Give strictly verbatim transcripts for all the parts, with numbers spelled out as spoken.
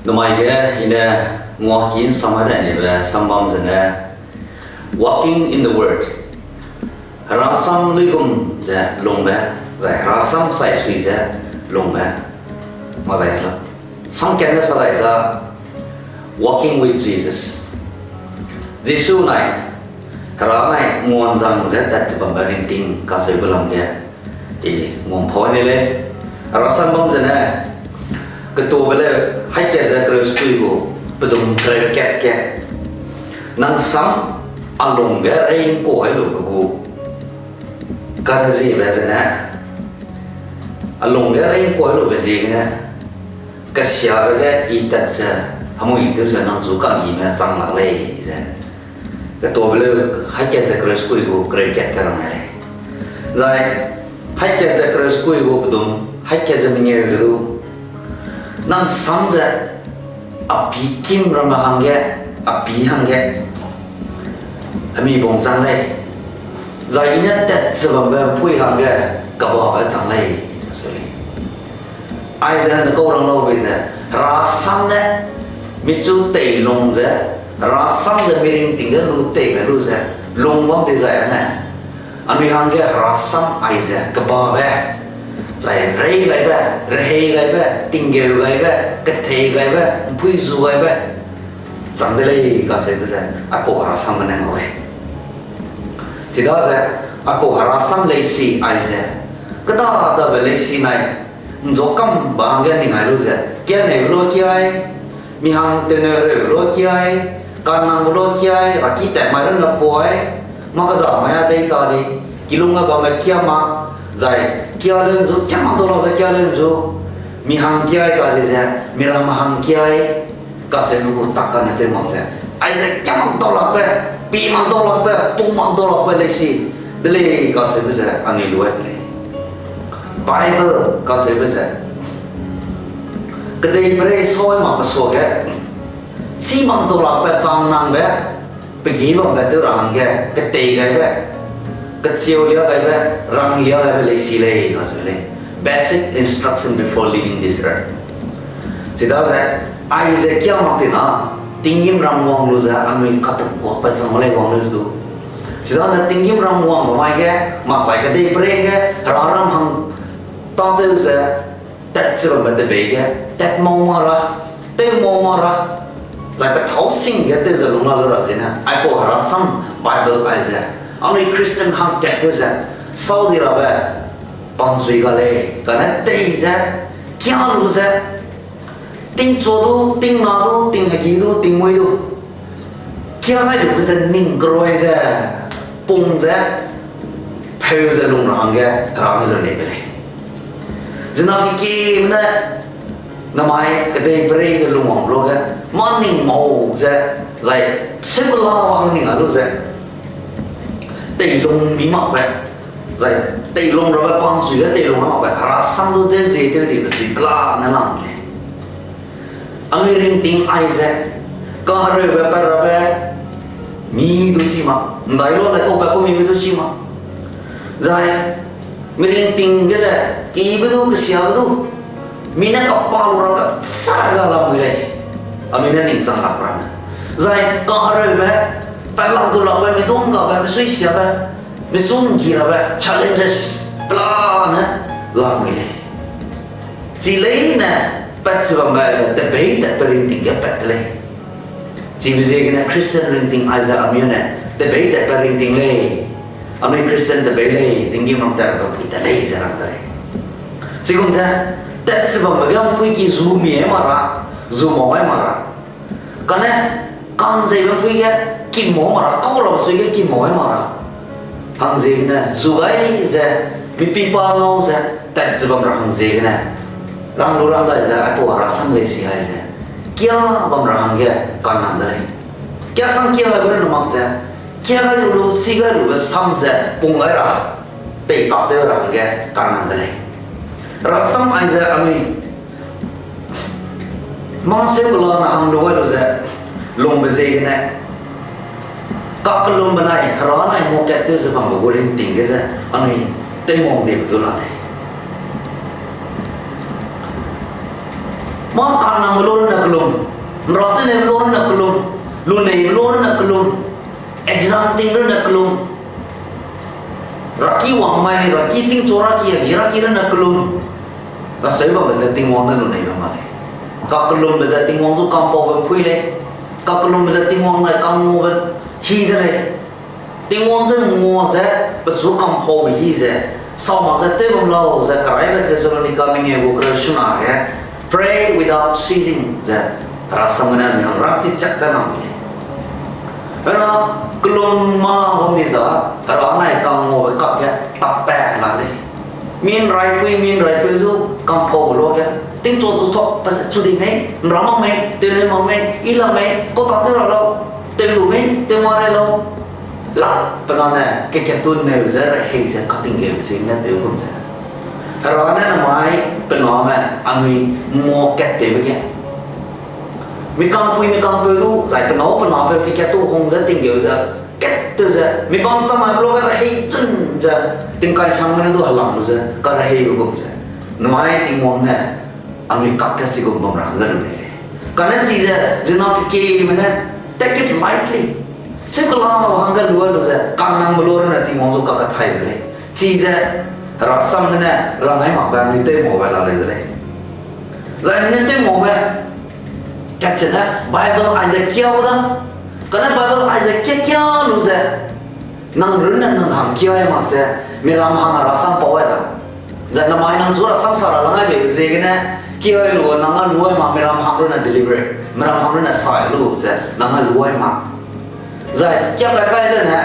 Namai ge i ne nguaki ’nsam dai nebe sambam zene, walking in the word. Herasam luigum ze lungbe, zai herasam sai sui ze lungbe. Mak zai la. Samkatne sa dai za, walking with Jesus. Jisu nai, Hera nai nguanzang ze tat te bambe ringting kacheube lam ge, i nguang pau ne lei. Herasam bam zene, ketuabe le, haikat ze kereu sekui gu, pedum kereu kat ge. Nang sam a lung ge rei ’ngkuai lube gu, kareziebe zene, a lung ge rei ’ngkuai lube ziegene, kesiabe ge i tat ze, hemui tew ze nang zu ka'ngime chang lak lei ze. Ketuabe le, haikat ze kereu sekui gu kereu kat ge rang lei. Zai, haikat ze kereu sekui gu pedum, haikat ze mengeu ge du. Nang sam ze, a pi kim ramme hangge, a pi hangge, hemi bung chang lei. Zai i ne tat ze bambe ’mpui hangge, kebabe chang lei, se lei. Aize ne kau rang lau bei ze, herasam ne, michu teilung ze, herasam ze miringting ge lu tei gai lu ze, lung bam dizai ne, anui hangge herasam aize kebabe, zai rei gaibe, rehei gaibe, tinggeu gaibe, kethei gaibe, ’mpui zu gaibe, chang de lei kacheube ze, aipau herasam gene ngau lei. Chidaze, aipau herasam leisi aize, kêda dabe leisi nai, ’nzua kam ba hangge ning ai lu ze, kianeibe lu kiai, mi hang tewneureu lu kiai, kanangbe lu kiai, raki tat mai runne puai, mâ kêda mai a dei ta di, kilung ge bamme kia mak, zai kia leu ’nzu, kia mak dau lak ze kia leu ’nzu, mi hang kiai ta di ze, mi ramme hang kiai, kacheube gu tak kane tew mak ze, aize kia mak dau lakbe, pi mak dau lakbe, pung mak dau lakbe leisi de lei kacheube ze anui lu ai de lei. Bible kacheube ze, kedeiperei soi mak pe suage, chî mak dau lakbe kangnangbe, pe gî bambe tew ra hangge, ketei gaibe, kecheu lia gaibe, rang lia gaibe leisi lei kacheu lei. Basic instruction before leaving this earth. Chidaze, aize kia mak tina, tinggîmram wang lu ze anui kateguakbe chang lei wang lu ze du. Chidaze tinggîmram wangbe mai ge, makchai kedeiperei ge, hera ram hang tâtew ze, tat ze bambe debei ge, tat mau mak ra, tew mau mak ra, zai pethâu sing ge tew ze lung la lu ra ziene, aipau herasam Bible aize, anui Christian hangkat tew ze, sau di rabe, pamchui ga lei, kane tei ze, kia lu ze, tingchua du, tingna du, tinghegi du, tingmui du. Kia gai lube ze ning kerui ze, pung ze, pheu ze lung ra hangge, hera ne lu neibe lei. Zina kekime ne, namai kedeiperei ge lungwang lu ge, mâ ning mau ze, zai, sipela wang ning a lu ze, teilung mi makbe, zai, teilung rabe pamchui ge teilung mi makbe, herasam du tew zie tew dibe chui pelane lam lei. Anui ringting aize, kahereube pat rabe, mi du chi mak, ’ndai lu ne kau pat ku mibe du chi mak. Zai, mi ringting ge ze, kibe du, kesiabe du, mi ne kapa lu rabe, sa ga lamui lei. Anui ne ning chang lak ramme. Zai, kahereube, pat lak du lakbe, mi dunggabe, mi suisiabe, mi chunggi rabe, challenges, pelane, lamui lei. Chi leine, pat ze bambe ze, tebei tatbe ringting ge pat de lei. Chibe ziegene Christian ringting aize anui ne, tebei tatbe ringting lei. Anui Christian tebei lei, tinggîmram tat rabe pui tat lei ze rang de lei. Chigum ze, tat ze bambe ge ’mpuiki zu mi ai mak ra, zu mau ai mak ra. Kane, ka'nzeibe ’mpui ge, kim mau mak ra, kau rabe chui ge kim mau ai mak ra. Hangziegene, zu gai ze, mipi pa ngau ze, tat ze bam ra hangziegene. Rang lu rang dai ze, aipau herasam leisi ai ze. Kia bam ra hangge, kanang de lei. Kia sang kia gaibe ne mak ze, kia gai lu lu, chi gai lube sam ze, pung gai ra, tei tak tew ra hangge, kanang de lei. Herasam aize anui, mâ seu pelane hang lu gai lu ze, lungbe ziegene, kakellum benai, hera nai nguakat tew ze bambe gu ringting ge ze, anui, teiwang dibe du la lei. Mâ kanangbe lu runne kelum, ’nra tene lu runne kelum, lunei lu runne kelum, exam ting runne kelum, raki wang mai, raki tingchu raki, agi raki runne kelum, kaseu babe ze Tingwang ne lunei lu ma lei. Kakellumbe ze Tingwang zu kampaube pui lei. Kakellumbe ze Tingwang ne kangngube hi de lei. Tingwang ze ngua ze, pechu kampaube hi ze, sau mak ze tew bam lau ze, Keraibe Thessalonica mengeu gu kereu suna ge, pray without ceasing ze, Hera sam gene mi hang rang chi chak ka nang mi lei. Hera kellum ma hang di za, Hera nai kangngube kakge takbe la lei. Min raipui, min raipui zu kampaube luage, tingchu zu tok, pa ze chu di mei, ’nra mak mei, tewnei mak mei, i la mei, kau ta tew ra lau, tew lu mei, tew ma rei lau. La, pe na ne, kekat tu neu ze, rehei ze, katinggeu ze, ne tew gum ze. Hera ne namai, pe name, anui ngua kat tewbe ge. Mi kangpui, mi kangpeu du, zai pe nâu, pe napeu, kekat tu hung ze, tinggeu ze, kat tew ze, mi bam cham mai pe luage rehei chun ze, tingkai sang gene du helam lu ze, karehei lu gum ze. Namai Tingwang ne, anui kakge chigum bam ra hangge lu lei lei. Kane chize, zina kekieme ne, take it lightly. Sipela hangge lu lu ze, kanangbe lu runne Tingwang zu kakathaibe lei. Chize, Hera sam gene, rangai makbe anui tew maube la lei de lei. Zai anui tew maube, kachene, Bible aize kia gu da. Kane Bible aize kia kia lu ze, nang runne nang hang kiai mak ze, miram hang Hera sam pau ai ra. Zai namai nang zu Hera sam sa ra lang ai beibe ziegene, kiai lu nang a luai mak miram hang runne deliver, miram hang runne sai lu ze, nang a luai mak. Zai, kiapat kai zene,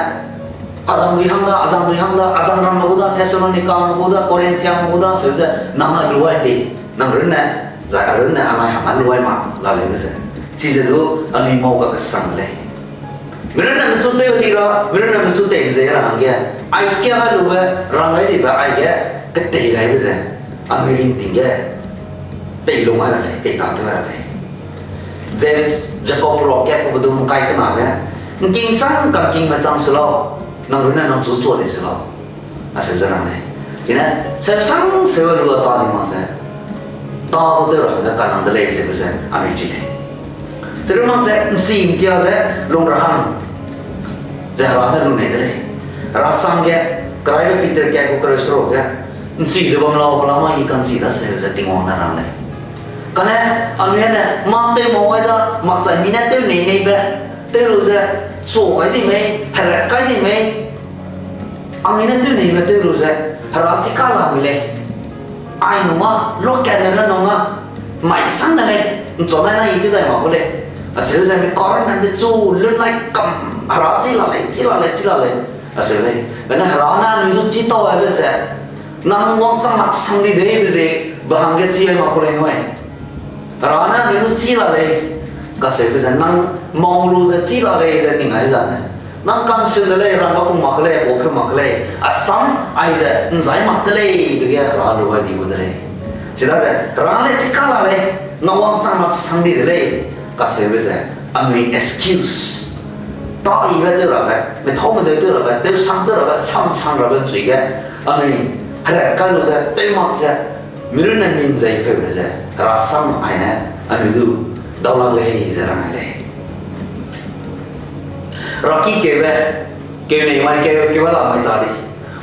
azang dui hang da, azang dui hang da, azang ramme gu da, Thessalonicame gu da, Corinthiame gu da, seu ze, nang a luai di, nang runne, zai a runne anai hang a luai mak la lei me ze. Chize du, anui mau kakesang lei. Mi runne mechu tew di ra, mi runne mechu tei nze ra hangge, ai kia ga lube, rang gai dibe aige, ketei gaibe ze, anui ringting ge, teilung ai ra lei, tei ta tew ra lei. James, Jacob ra kat kube du ’ngkai kena ge, ’ngking sang kangkingme chang se lau, nang runne nang chu chua di se lau. Aseu ze rang lei. Chine, sepsang seu lu ta di mak ze, ta du tew ra hangge kanang de lei sebe ze, anui chi lei. Chiru mak ze, ’nchi ’ntia ze, lung ra hang ze Hera ne lunei de lei. Hera sam ge, Keraibe Peter kat gu kereu seruk ge, ’nchi ze bam lau, pe la ma i ka'nchi daseu ze Tingwang ne rang lei. Kane, anui ne, mâ tew mau ai da, makchai mi ne tew nei neibe, tew lu ze, chu gai di mei, hera kai di mei, anui ne tew neibe tew lu ze, Hera chi ka la mi lei. Ai nung a, luakatne ra nung a, mai sang ne lei, ’nchua nai na i tew dai mak gu lei. Aseu ze mi kar ne mi chu, lun nai kam, Hera chi la lei, chi la lei, chi la lei. Aseu lei, kane Hera ne anui du chi tau aibe ze, nang wangchang lak sang di deibe ze, be hangge chi ai mak gu lei nui. Hera ne anui du chi la lei, kaseube ze nang mau lu ze chi la lei ze ning ai zane. Nang ka'nseu de lei, rangba pung mak ke lei, pau peu mak ke lei, asam aize ’nzai mak de lei, dege Hera lu ai di gu de lei. Chidaze, Hera lei chi ka la lei, nang wangchang lak sang di de lei, kaseube ze, anui excuse. Taibe tew rabe, methau medeu tew rabe, tewsang tew rabe, samsang rabe ’nchui ge, anui, hera kai lu ze, tew mak ze, mi runne min zei peube ze, Hera sam ai ne, anui du, dau lak lei ze rang ai lei. Raki keube, keu nei mai keu, keu la mai ta di.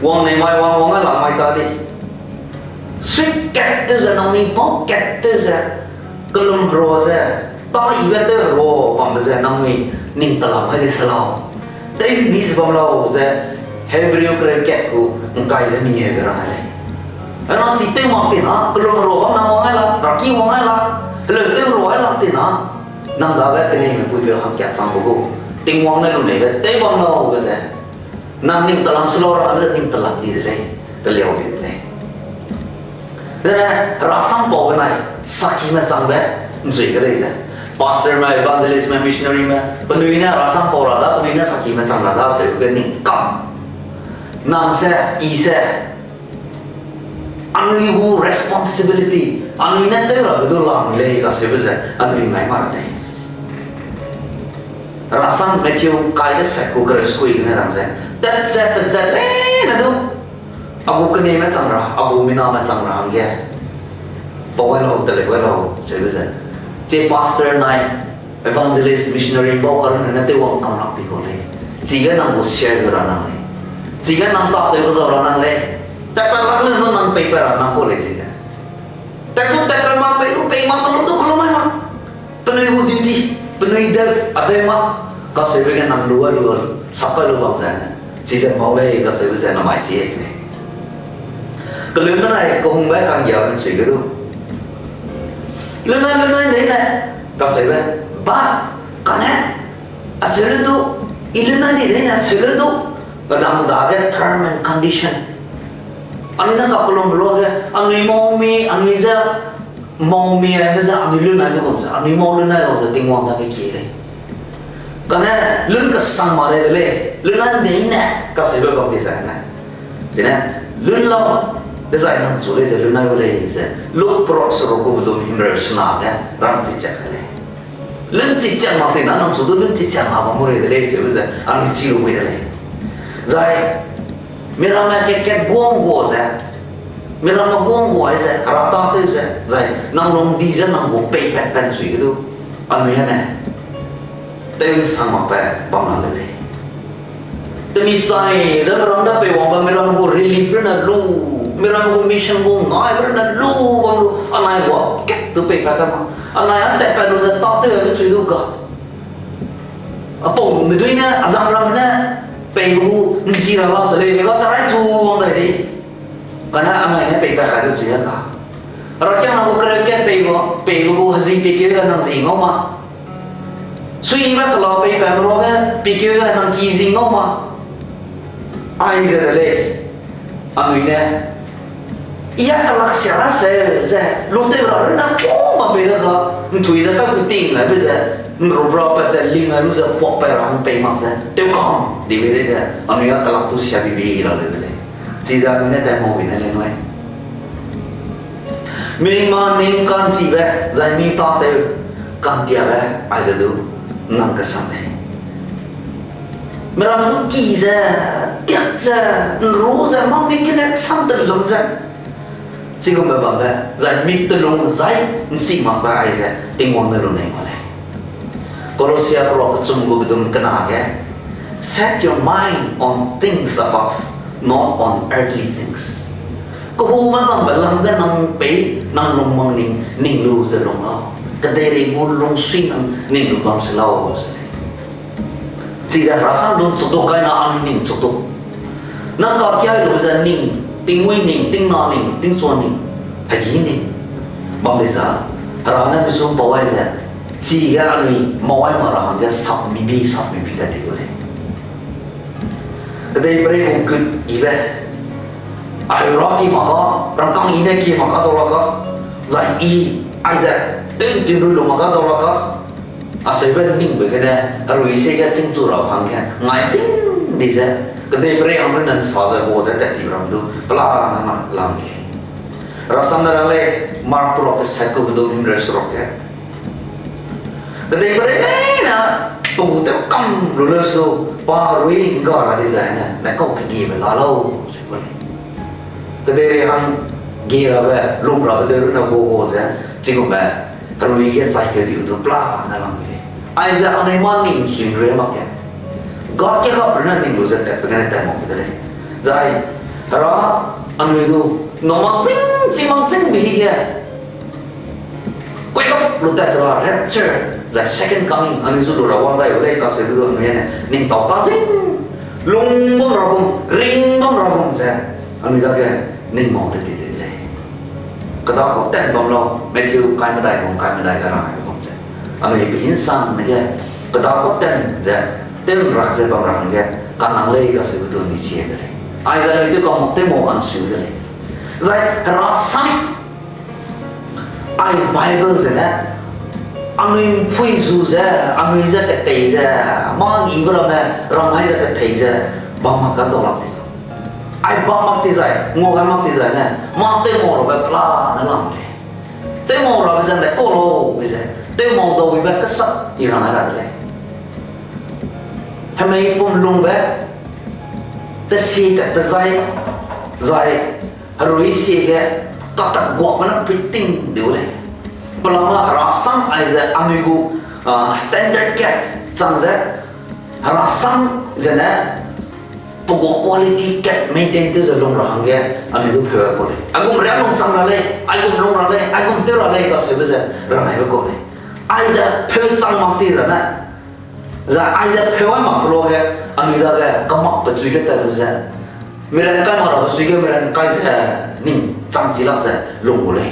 Wang nei mai wang, wang la mai ta di. Sui kat tew ze, nang mi bau kat tew ze, kellum herua ze, taibe tew herua bambe ze, nang mi ning telam ai di se lau. Tew mi ze bam lau ze, Hebrew kereu kat gu ’ngkai ze mengeu ge rang ai lei. Anang chi tew mak tina, kellum herua bam nang wang ai la, raki wang ai la, heleu tew herua ai la tina, nang dage keneime puipeu hangkat changbe gu, Tingwang ne luneibe tew bam laube ze, nang ning telam se lau ra ze ning telam di de lei, teliau di de lei. Dene, Hera sam pau benai, sakime changbe, ’nchui ke lei ze. Pastorme, evangelistme, missionaryme, penui ne Hera sam pau ra da, penui ne sakime chang ra da, seu ge ning kam. Nang se, i se, anui gu responsibility, anui ne tew rabe du lamui lei kaseube ze, anui ngai ma ra lei. Hera sam Matthew kaibe sat gu kereu sekui gene rang ze, tat ze, pezat leine du, a gu keneime chang ra, a gu miname chang ra hangge. pau gai lau, teleu gai lau, seube ze. Chi pastor nai, evangelist, missionary bau karun ne tewwang kam lak ti kau lei. Chige nang gu share lu ra nang lei. Chige nang ta tew zau ra nang lei. Tatpat lak leu nu nang peipat ra nang kau lei chige. Tat tu tatpat mak, pei du pei mak, kelum du kelum mai mak. Penui gu duty, penui de, a de mak. Kaseube ge nang lu a lu a, sap kai lu bam ze ne. Chize mau lei, kaseube ze namai chi e lei. Kelum benai kehungbe kanggia ben sui ge du. Lunai, lunai dei ne, kaseube, ba, kane, a seu lu du, i lunai di dei ne, seu lu du, pedam dage term and condition. Anui ne kakelumbe luage, anui mau mi, anui ze, mau mi aibe ze, anui lunai lu gum ze, anui mau lunai lau ze, Tingwang dage kie lei. Kane, lun kesang ma rei de lei, lunai dei ne, kaseube bam di zai ne. Zine, lun lau, dezai nang chu lei ze, lunai gu lei ze, Luk perok seruk gu bedum himreu sena ge, rang chi chak de lei. Lun chi chak mak ti na nang chu du lun chi chak mak bam mu rei de lei, seube ze, anui chi lu mui de lei. Zai, miramme kat kat guang gua ze, miramme guang gua ai ze, hera tâtew ze, zai, nang lung di ze nang gu peipat pen sui ge du, anui ane, tew nsang makbe bam la leu lei. Temi chai ze miramme da peiwangbe miramme gu relief rune lu, miramme gu mission gu ngaibe rune lu, bam lu, anai gua kat du peipat kai ma. Anai a tatpat lu ze tâtew aibe chui du ga. Apau medui ne, azang ramme ne, peibe gu nzi ra la ze lei, mega tarai tu wang dai di. Kane anai ne peipat kai lu chui a ga. Herakiangna gu kereu kat peibe, peibe gu hezi pekeu ga nang zi ngau ma. Suibe kela peipat me ruage pekeu ga nang ki zi ngau ma. Aize de lei, anui ne, i a kelak sia ra seu ze, lutew ra rune kau bam bei de ga, nthui ze kai gu ting aibe ze, nrubra pat ze ling ai lu ze puak pai ra hang pei mak ze, tew kam dibe dei de, anui a kelak tu sia bibi ra leu de lei. Chize anui ne tat mau bi ne lei nui. Miningma ning ka'nchibe, zai mi tâtew ka'ntiabe, aize du nang kesang lei. Miramme du ki ze, tiak ze, nru ze, mâ mi kene kesang telum ze. Chigumbe bambe, zai mi telung zai nchi makbe aize, Tingwang ne lu nei ma lei. Kolossia perua kechum gu bedum kena ge, Set your mind on things above, not on earthly things. Kehungme bambe lam ge nang pei, nang lung mang ning, ning lu ze lung lau. Kedeirei gu lungsui nang ning lu bam se lau ze lei. Chize herasam lung chukduk kai na anui ning chukduk. Nang kakiai lu ze ning, tingmui ning, tingna ning, tingchua ning, hegi ning. Bam dei za, hera ne misum pau ai ze, chige anui mawai ma ra hangge sap mibi, sap mibi tat ti gu lei. Kedeiperei gu gut ibe, a heu ra ki mak ga, rangkâng i ne ki mak ga dau la ga, zai i, aize, tew ntin rui lu mak ga dau la ga, aseube ningbe gene, herui sie ge chîngchu ra hangge, ngai sing di ze, kedeiperei hang rui ne nsa ze, ga ze, tat ti ram du, pela na ma lam lei. Rasam ne rang lei, Mark perua kesat gu bedum himreu seruk ge. Kedeiperei leine, pe gu tew kam lu leu su, pa herui ngga ra dizai ne, ne kau kegiebe la lau, ze ku lei. Kedeirei hang gi rabe, lung rabe de runne ga ga ze, chigumbe, herui ge chai keu diu du pela ne lam lei. Aize anui mâ ning sui rei mak ge. God ke hap rune ning lu ze tatbe gene tat mak de lei. Zai, hera, anui du, nau mak zing, chi mak zingbe hi ge. Kuikap lu tat ra rapture, zai second coming, anui zu lu ra wang dai u lei kaseube du anui ne, ning tau ta zing, lung bam ra gum, ring bam ra gum ze, anui dage, ning mau te ti de lei. Kedakau tat bam lau, Matthew kai medai gum, kai medai ga rang ai gum ze. Anui pe hinsang ne ge, kedakau tat ze, tew rak ze bam ra hangge, kanang lei kaseube du anui chi de lei. Aize anui tew kam mak tew mau kan su de lei. Zai, herasam, ai Bible zene, anui mpui zu ze, anui ze ketei ze, mâ ibe ramme, ramai ze ketei ze, bam mak ga dau lak ti. Ai bam mak ti zai, ngau gai mak ti zai ne, mâ tew mau rabe pela ne lam lei. Tew mau rabe ze nde kau lau, be ze, tew mau dau ibe kesak i rang ai ra de lei. Hemei pum lungbe, te si tat te zai, zai, herui sie ge, Katak guakbe ne puiting di gu lei. Pelama herasam aize anui gu, ah, standard kat chang ze, herasam zene pe gu quality kat maintain tew ze lung ra hangge anui du pheu kau lei. Aigum riâ lung chang ra lei, aigum lung ra lei, aigum tew ra lei kacheube ze rang aibe kau lei. Aize pheu chang mak ti ra ne, zai aize pheu ai mak pe luage, anui dage kamakbe chui ge tat lu ze, miran kai mak rabe chui ge miran kai ze, ning chang chi lak ze lung gu lei.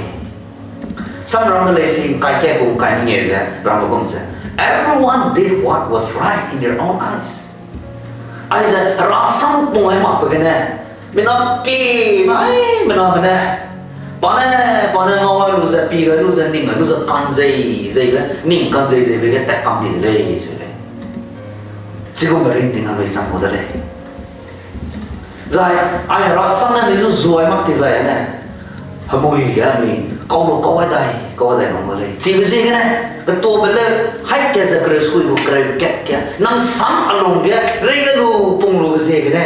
Samramme lei si ngkai kat gu ngkai mengeu ge rangbe gum ze, everyone did what was right in their own eyes. Aize herasam pung ai makbe gene, mina ki, mai, miname ne, pa ne, pa ne ngau ai lu ze, pi gai lu ze, ning gai lu ze, kanzei, zeibe, ning kanzei, zeibe ge tat kam di de lei, se lei. Chigumbe ringting anui chang gu de lei. Zai, ai herasam ne anui zu zuai mak ti zai ne, hemui ge anui kau lu kau ai dai, kau ai dai bam gu lei. Chibe ziegene, ketobe le, hai kat ze kereu sui gu kereu kat ge, nang sam a lung ge, rei ge lu pung lu ge ziegene,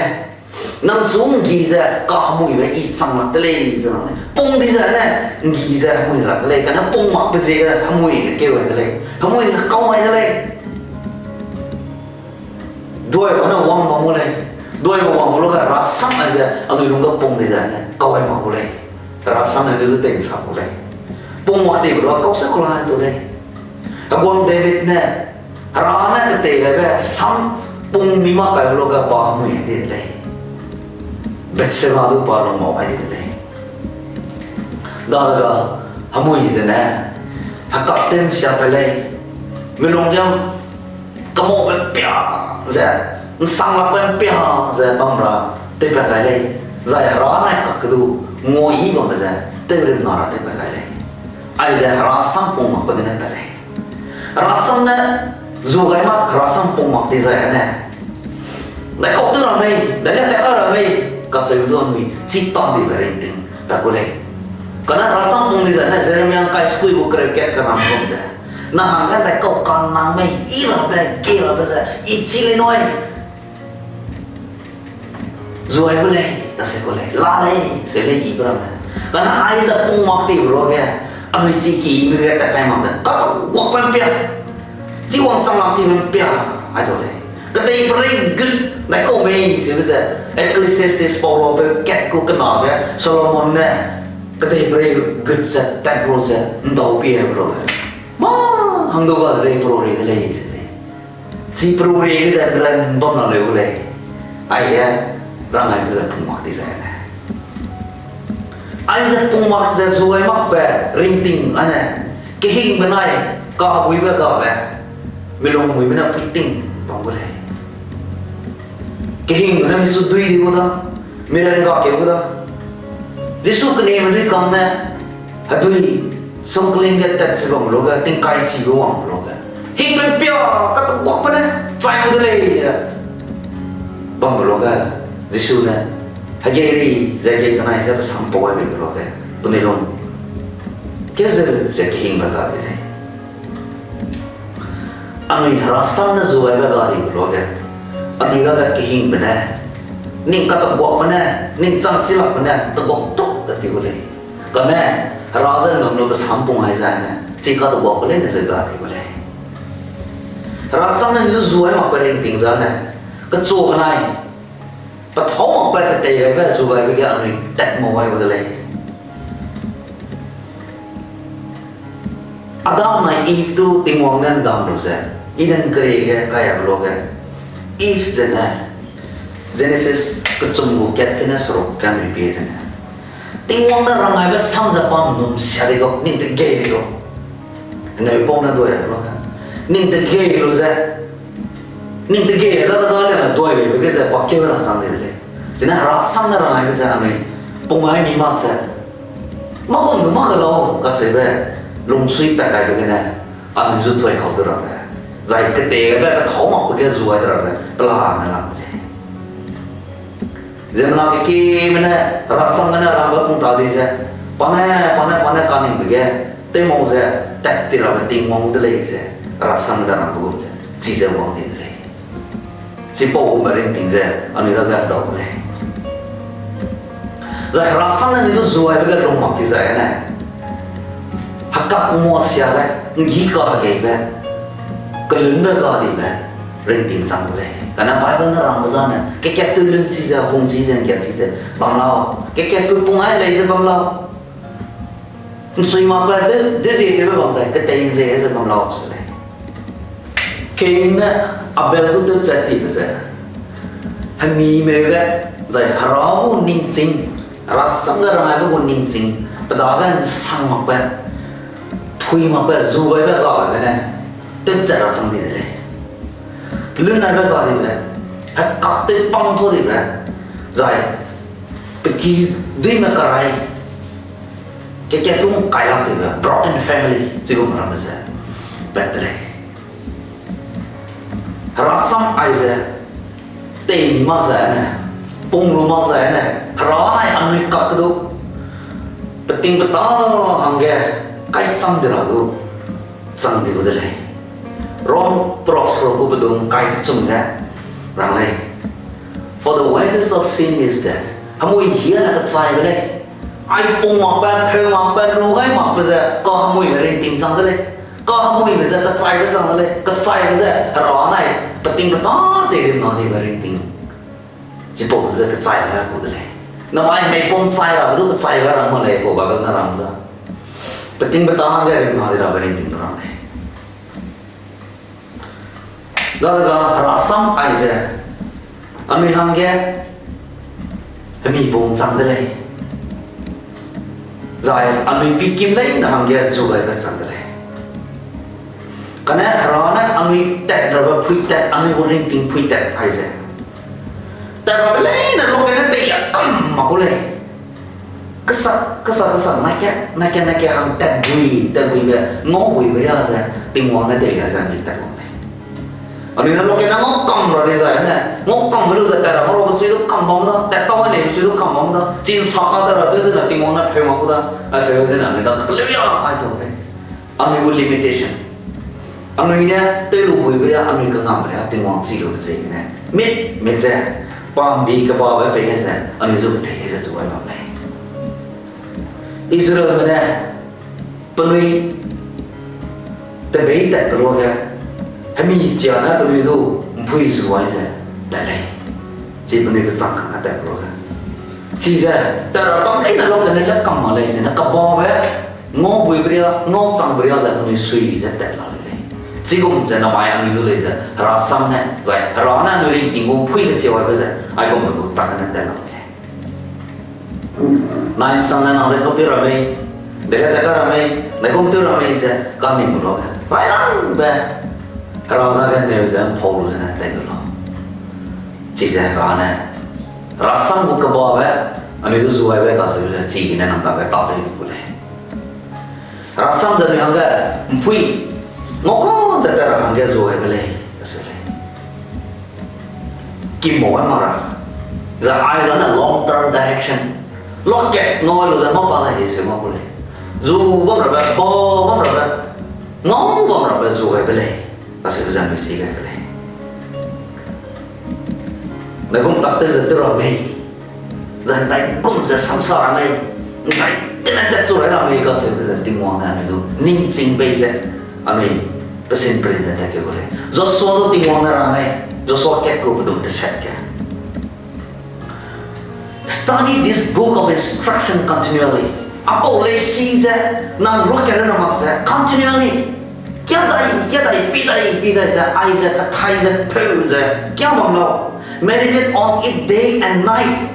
nang chu nggi ze kahemuibe i chang lak de lei ze rang lei. Pung di ze ne, nggi ze hemui lak de lei, kane pung makbe ziegene hemui ge keu ai de lei. Hemui ze kau ai de lei. Duaibe ne wang bam gu lei. Duaibe wang gu lu ge herasam aize anui lung ge pung di ze ne kau ai mak gu lei. Herasam ne du tei nsa gu lei. Pung mak dibe lu kau se ku la tu lei. Heguang David ne, Hera ne ketei gaibe sam pung mi mak kai lu ge pa hemui di de lei. Bathsheba du pa lung mau ai di de lei. Dadege hemui zene, hekak tew nsia kai lei. Milung ge kemaube ’mpia ze, ’nsanglakbe ’mpia ze bam ra tewpat kai lei. Zai Hera nai kak ke du nguayi bambe ze tewrimna ra tewpat kai lei. Aize herasam pung makbe gene pat lei. Herasam ne zu gai mak, herasam pung mak di zai ne, daikau tew ra mei, daine tat kai ra mei, kacheu du anui chi ta dibe ringting pat gu lei. Kane herasam pung di zai ne, Jeremia ngkai sukui gu kereu kat kerang bam ze, na hangge daikau kanang mei, i rabe, kie rabe ze, i chi lei nui. Zuai gu lei, kase gu lei, la lei, se lei i gu ramme. Kane aize pung mak tibe luage, anui chi ki i mi ze tat kai mak ze, kaguakbe ’mpia. Chi wangchang lak tibe ’mpia, ai dau lei. Kedeiperei gut, daikau mei, seube ze, Ecclesiastes pau rabe kat gu kena ge, Solomon ne, kedeiperei gut ze, tat gu ze, ’ndau pie be luage, mâ hang du ga de lei, perau rei de lei, se lei. Chi perau rei ge ze ran bam na leu gu lei. Aige, rang aibe ze pung mak di zai ne. Aize pung mak ze zuai makbe ringting ane, kehingbe nai, kaheguibe gabe, milung muibe ne puiting bam gu lei. Kehingbe ne michu dui di gu da, miran ga keu gu da. Jisu keneme dui kang ne, hedui, songkling ge tat ze bam luage, tingkai chibe wang luage, hingbe ’mpia, kaguakbe ne, chai gu de lei, bam luage, Jisu ne, hegei ri, ze hegei tenai ze pe sam pau ai bei luage, penui lung, keu ze, ze kehingbe ga de lei. Anui herasam ne zuaibe ga dibe luage, anui dage kehingbe ne, ning kateguakbe ne, ning chang chilakbe ne, teguak tuk tat ti gu lei. Kane, Hera ze ’nnum lu pe sam pung ai zai ne, chi kateguakbe leine ze ga di gu lei. Herasam ne lu zuai makbe ringting zane, kechu benai, pethâu makbe ketei gaibe zu gaibe ge anui tat mau gai gu de lei. Adam nai Eve du Tingwang ne ’ndam lu ze, Eden kerie ge kaiabe luage, Eve zene, Genesis kechum gu kat gene seruk kat ri pie zene, Tingwang ne rang aibe sam ze pa ’nnum sia di gu, ning tegei di gu. Heneu pau ne duai lu, ning tegei lu ze, ning tegei da da da le duai beibe ge ze pa keu ra chang di de lei. Chine herasam ne rang aibe ze anui pung ai mi mak ze, mâ bam du mâ ge lau kacheube lungsui pat kaibe gene, anui zu tuai kau de rabe, zai ketei gaibe pethâu makbe ge zuai de rabe pelane lam de lei. Ziemmena kekime ne herasam gene rangbe pung ta di ze, pa ne, pa ne, pa ne kaningbe ge, tew mau ze, tat ti rabe Tingwang de lei ze, herasam gene rangbe gum ze, chize wang di de lei. Chipau gumbe ringting ze, anui dage hedau gu lei. Zai Hera sam ne anui du zuaibe ge lung mak ti zai ne, hekak nguasiabe, nggi kahegeibe, kelunbe gadibe, ringting chang gu lei. Kane Bible ne rangbe zane, kekat tew lun chi ze, hung chi ze, nggia chi ze bam lau. Kekat tew pung ai lei ze bam lau. Nchui makbe de, dezietewbe bam zai, ketei nzie ze bam lau se lei. Kain ne Abel du tewchat tibe ze, hemi meuge, zai Hera gu ningching, Hera sam ge rangaibe gu ningching, pe dage nsang makbe, pui makbe, zu gaibe gabe gene, tewchat ra chang di de lei. Lun naibe gadibe, hekak tew pang ta dibe, zai, pe ki duîme kerai, kekat tu ngkai lak dibe, broken family, chigum ramme ze, pat de lei. Hera sam aize, tei mi mak zai ne, pung lu mak zai ne, Hera nai anui kak ke du, peting peta hangge, kai cham di ra du, chang di gu de lei. Rom Proverbs ro gu pedum kai kechum ge, rang lei. For the wages of sin is death. Hemui hia ne kechaibe lei. Ai pung makbe, pheu makbe, lu gai makbe ze, kahemuime ringting chang de lei. Kahemuime ze kechaibe chang de lei. Kechaibe ze Hera nai, peting peta tei rimna dibe ringting. Chipau ze kechaibe gu de lei. Namai meipum chai rabe du kechaibe rang mak lei, pau Bible ne rang za. Peting peta hangge rimna di rabe ringting rang lei. Dadega Hera sam aize, anui hangge, hemi pung chang de lei. Zai anui pikim leine hangge zu gaibe chang de lei. Kane Hera ne anui tat rabe phuitat, anui gu ringting phuitat aize, tat rabe leine lungge ne tei a kam mak gu lei. Kesa, kesa, kesa, nake, nake, nake hang tat bui, tat buibe, ngau buibe ria ze, Tingwang ne tei le ze anui tat wang lei. Anui ne lungge ne ngau kam ra di zai ne, ngau kam lu ze tat ra, marabe chui du kam bam da, tat tau ne chui du kam bam da, chin sa ka da ra tew zene Tingwang ne pheu mak gu da, aseu zene anui da keleu ya ai tu lei. Anui gu limitation. Anui ne tew lu buibe ria, anui kangam ria, Tingwang chi lube ziegene, mit, mit ze, pambi kebabe pei ze, anui zu kethei ze zu ai bam lei. Israelme ne, penui tebei tatbe luage, hemi chia ne penui du mpui zu ai ze tat lei. Chi penui kechang kang ge tatbe luage, chize, tat ra bam leine luage ne le kam mak lei zene, kebabe, ngau buibe ria, ngau changbe ria ze penui sui ze tat la lei. Chigum ze namai anui du lei ze, Hera sam ne, zai, Hera ne anui ringting gu mpui kecheu aibe ze, aigumbe gu tak ne tat la lei. Nai nsang ne nang de kum tew ra mei, de le tat ka ra mei, de kum tew ra mei ze, kaningbe luage, railangbe, Hera dage neu ze mpau lu zene tat lu lau. Chize Hera ne, Hera sam gu kebabe, anui du zu aibe kaseube ze chigene nang dage tâtew gu lei. Hera sam ze anui hangge, mpui, ngau ka ze tat ra hangge zu aibe lei, kaseu lei. Kimbau ai mak ra. Zai aizane long term direction. Lokat ngau lu ze ngau ta dai di seu mak gu lei. Zu bam rabe, ba bam rabe, ngau bam rabe zu gaibe lei. Kaseu ze anui chi gai ke lei. Ndaigum tak tew ze tew ra mei. Zai ndaigum ze samsa ra mei. Ndai kene tat chu rai ra mei kaseube ze Tingwang ne anui du ningching pei ze, anui pesin perin ze tat keu gu lei. Joshua du Tingwang ne rang lei. Joshua kat gu pedum teset ge, Study this book of instruction continually. Apau leisi ze, nang ruakat ra mak ze, continually. Kia dai, kia dai, pi dai, pi dai ze, aize, kathai ze, peu ze, kia bam lau. Meditate on it day and night.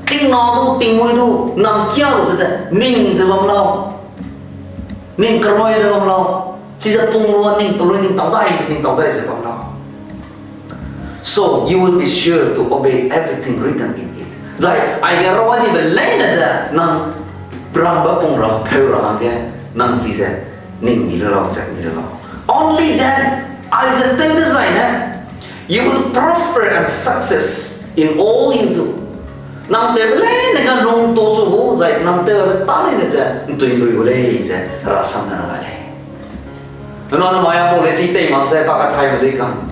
Tingna du, tingmui du, nang kia lu ze, ning ze bam lau. Ning keroi ze bam lau. Chize pung lua ning, pelui ning tau dai, ning tau dai ze bam lau. So you will be sure to obey everything written in it. Zai, aige rawa dibe leine ze, nang rangbe pung ra, peu ra hangge, nang chize, ning mi le lau, chat mi le lau. Only then, aize tew dezaine, you will prosper and success in all you do. Nang tewbe leine ga lung to su gu, zai nang tewbe ta leine ze, ntui nrui gu lei ze, Hera sam ne rang gai lei. Nuna namai apau leisi tei mak ze, pa kathai medui kang.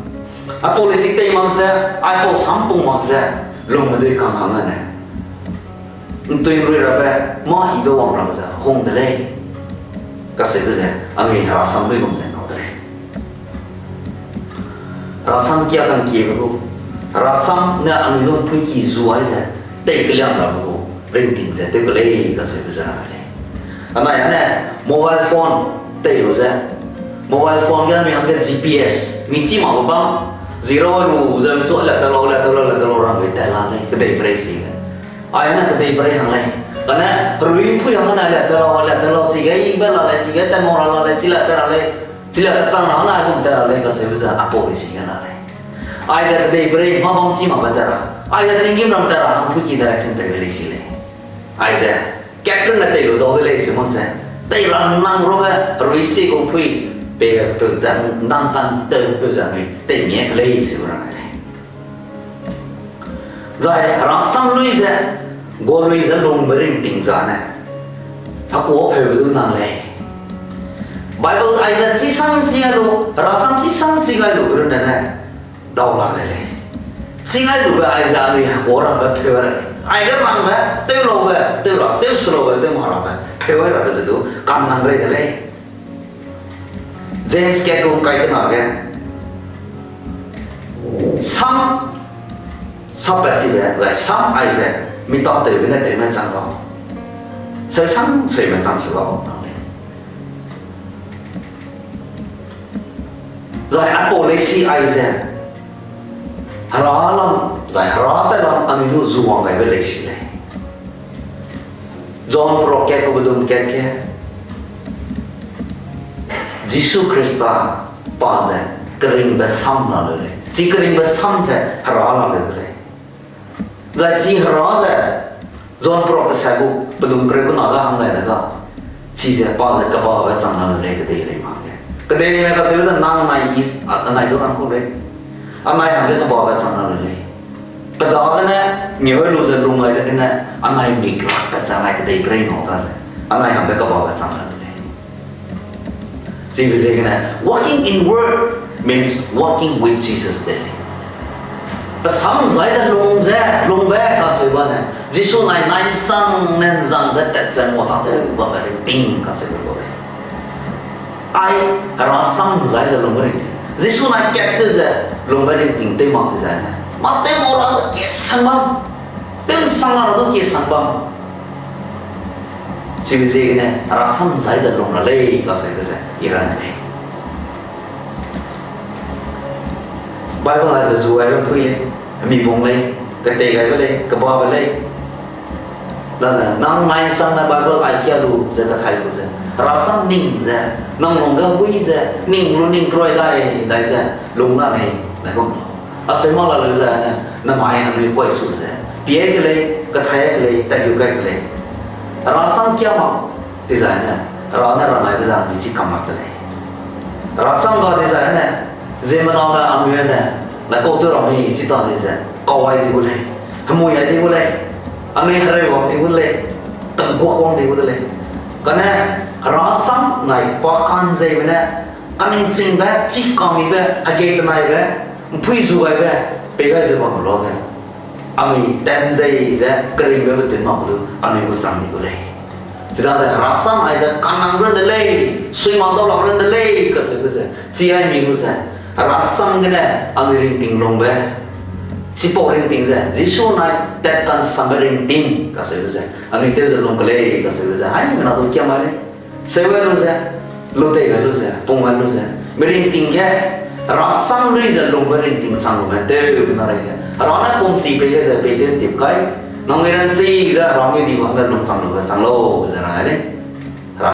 Apau leisi tei mak ze, aipau sam pung mak ze, lung medui kang hang ane. ’ntuingrui rabe, mâ yibe wang rabe ze hung de lei. Kaseube ze, anui herasam luigum ze ngau de lei. Herasam kia kangkiebe gu, herasam ne anui du ’mpuiki zu ai ze, tei keliang rabe gu, ringting ze tew ke lei kaseube ze rang lei. Anai ane, mobile phone tei lu ze, mobile phone ge anui hangge G P S, mi chî makbe bam, zero lu ze mi chu le te lau, le te lau, le te lau rang bei tat la lei, kedeiperei sige. Ai ne kedeiperei hang lei. Kane, herui ’mpui hang ne le te lau, le te lau, chige, ibe la lei, chige, tat mau ra la lei, chi le te ra lei, chi le te chang ra ne aigum tat ra lei, kaseube ze, apau lei sige la lei. Aize kedeiperei, mâ bam chî makbe tat ra. Aize tinggîm ram tat ra, hangpui ki direction peibe lei si lei. Aize, kat runne tei lu dau de lei se mak ze. Tei ra nang ruge, herui si gu ’mpui, pe, peu, dan, dang kan, tew, peu ze anui, tei mie ke lei se gu rang lei. Zai herasam lui ze, gualui ze lungbe ringting zane, hekuâpeube du nang lei. Bible aize chisang chi gai lu, herasam chisang chi gai lu runne ne, dau la de lei. Chi gai lube aize anui hekuâ rabe peu ra lei. Aige rangbe, tew laube, tew ra, tew selaube, tew ma rabe, peu rabe ze du, kam nang rei de lei. James kat gu ’ngkai kena ge, sam, sappat tibe, zai sam aize, mi tâtewbe ne tewme chang lau. Seu sang, seume chang se lau, nang lei. Zai aipau lei si aize, hera lam, zai hera tat lam anui du zuwang gaibe lei si lei. John pro kat gu bedum kat ge, Jisu Khrista pa ze keringbe sam la leu lei. Chi keringbe sam ze hera la leu de lei. Zai chi hera ze, John pro kesat gu bedum kereu kena ge hang dai de ga, chize pa ze kebabe chang la leu lei kedeirei mak ge. Kedeireime kaseu ze nang nai i, a, anai du rang kau lei. Anai hangge kebabe chang la leu lei. Pe dagene, ngeu lu ze lung gai degene, anai mik lakbe chang nai kedeiperei ngau ta ze. Anai hangge kebabe chang la leu lei. Chibe ziegene, walking in word means walking with Jesus daily. Pe sam zai ze lung ze, lungbe kaseu bane, Jisu nai nai ’nsang ne ’nzang ze tat ze ngua tâtew bamme ringting kaseube lau lei. Ai, hera sam zai ze lungbe ringting. Jisu nai kat tew ze lungbe ringting tew mak di zai ne, mâ tew mau ra du kie sang bam. Tew ’nsang ra du kie sang bam. Chibe ziegene, hera sam zai ze lung ra lei kaseube ze, i rang lei. Bible aize zu gaibe ’mpui lei, mi bung lei, ketei gaibe lei, kebabe lei. Daze, nang nai ’nsang ne Bible ai kia lu ze kathai lu ze, hera sam ning ze, nang lungge hui ze, ning lu ning keroi dai, dai ze, lung la mei, dai bam. Aseu mak la leu ze ne, namai anui kuai su ze, pie ke lei, kathai ke lei, tat lu kai ke lei. Hera sam kia mak, dizai ne, hera ne rang aibe ze anui chi kam mak ke lei. Hera sam ga dizai ne, ziemmename anui ne, na kau tew ra mei chi ta di ze, kau ai di gu lei, hemui ai di gu lei, anui hereu wang di gu lei, tangguak wang di gu de lei. Kane, hera sam nai pa ka'nzeibe ne, kaningchingbe, chi kamibe, hegei tenaibe, ’mpui zu gaibe, pei gai ze bam luage, anui tanzei ze keringbe betun mak du anui gu chang di gu lei. Chidaze hera sam aize kanang run de lei, sui mak dau lak run de lei kaseube ze, chi ai mi gu ze, hera sam gene anui ringting lungbe, chipau ringting ze Jisu nai tat ka'nsambe ringting kaseube ze, anui tew ze lung ke lei kaseube ze, haimena du kiam mai lei. Seu gai lu ze, lu tei gai lu ze, pung gai lu ze, mi ringting ge, hera sam lui ze lungbe ringting chang lume tew na rei ge, hera ne pumchi pei ge ze pei tew ’ntip kai, nangnui ranchi ze hera ngeu di bambe lung chang lube chang lau ze rang ai lei.